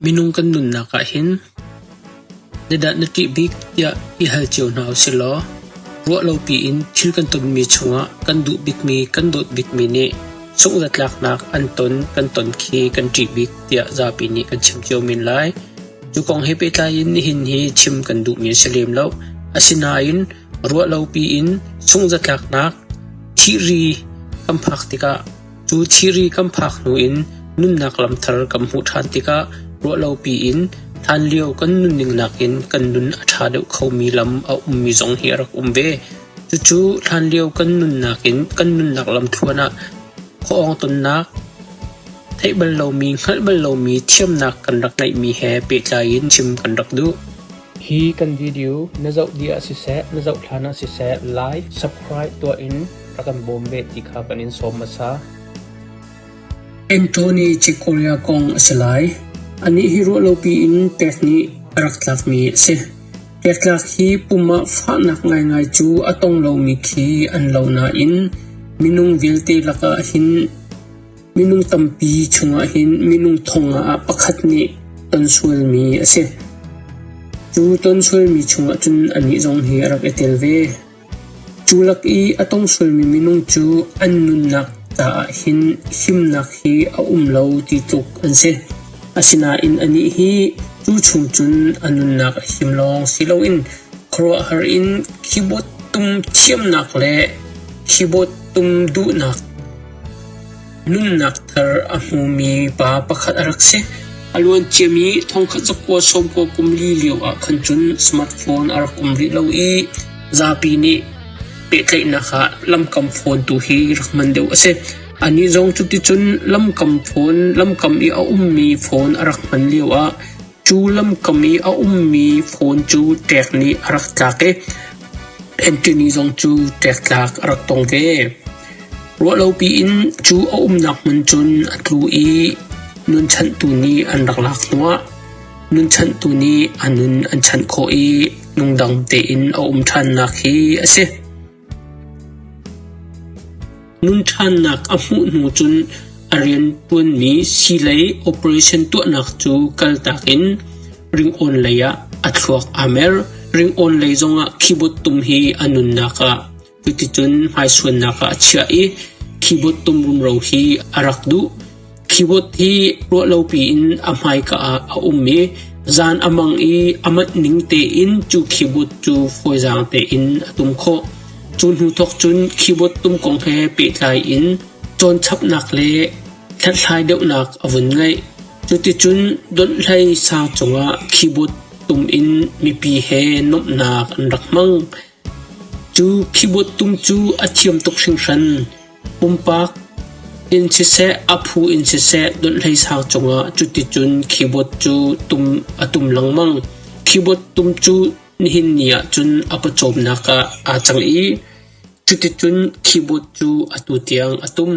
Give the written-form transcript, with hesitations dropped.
Minung kan nunnak ah hin zeidah na ṭih bik tiah i hal cio hna usih law ruah lopi in thil kan tonmi chungah kan duh bikmi kan dawt bikmi nih sungh-zatlaknak an ton kan ton khi kan ṭih bik tiah zapi nih kan chim cio men lai. Cu kong he pehtlai in nihin hi chim kan duhmi a si lem lo. Asinain ruah lopi in sungh-zatlaknak thihri kan phak tikah Cu thiri kan phak hnu in nunnak lam thar kan hmuh ṭhan tikah ruahlopi in hlanlio kan nunning nakin kan nun a ṭha deuh khomi lam a ummi zong hi a rak um ve. Cucu hlanlio kan nunnak in kan nunnak lamthluan ah khuaawng tonnak, theih bal lomi, hngalh bal lomi thiamnak kan rak ngeihmi he pehtlai in chim kan rak duh. Hi kan video na zoh dih ah siseh, na zoh hlan ah siseh, like, subscribe tuah in rak kan bawm ve ti kha kan in sawm hmasa. Anthony Chicoria kong a si lai. Anih hi ruahlopi in pek nih a rak tlakmi a si. Pektlak hi pum ah fahnak ngaingai cu a tong lomi khi an lo nain minung vialte lakah hin minung tampi chungah hin minung thong ah pakhat nih ton sualmi a si. Cu ton sualmi chungah cun anih zong hi a rak i tel ve. Cu lak i a tong sualmi minung cu an nunnak caah hin himnak hi a um lo ti tluk an si. Asinain anih hi cu chung cun a nunnak a him lawng si loin khuaruahhar in keyboard tum thiamnak le keyboard tum duhnak Nunnak thar a hmumi pa pakhat a rak si. A luan ciami thongkhat zakua sawmkua kum li lio ah khan cun smartphone a rak um rih lo i zapi nih pehtlaihnak ah lamkam phone tu hi rak hman deuh a si. Anih zong cuticun lamkam phone, lamkam i a ummi phone a rak hman lio ah cu lamkam i a ummi phone cu ṭek nih a rak tlak i Anthony zong cu ṭektlak a rak tong ve. Ruahlopi in cu a umnak hmun cun a tlu i nunchanhtu nih an rak lak hnuah nunchanhtu nih a nun an chanh khawh i nungdang tein a um ṭhannak hi a si. Nun ṭhannak a hmuh hnu cun a rianṭuanmi siilei operation tuahnak cu kaltak in ringawn lei ah a thluak aa mer. Ringawn lei zongah keyboard tum hi a nunnak ah Cuticun hmaisuannak ah a chiah i keyboard tum rumro hi a rak duh. Keyboard hi ruahlopi in a hmaika ah a um i zan a mang i a manh ning tein cu keyboard cu fawizaang tein a tum khawh. Cu hnu thawk cun keyboard tum kong he pehtlai in cawnchapnak le hlathlai deuhnak a vun ngeih. Cuticun donhhlei sang cungah keyboard tum in mipi he nuamhnak an rak hmang. Cu keyboard tum cu a thiam tuk hringhran. Pumpak in siseh, a phu in siseh donhhlei sang cungah cuticun keyboard cu tum a tum lengmang. Keyboard tum cu nihin ni ahcun a pawcawmnak ah aa cang i cuticun keyboard cu atu tiang a tum.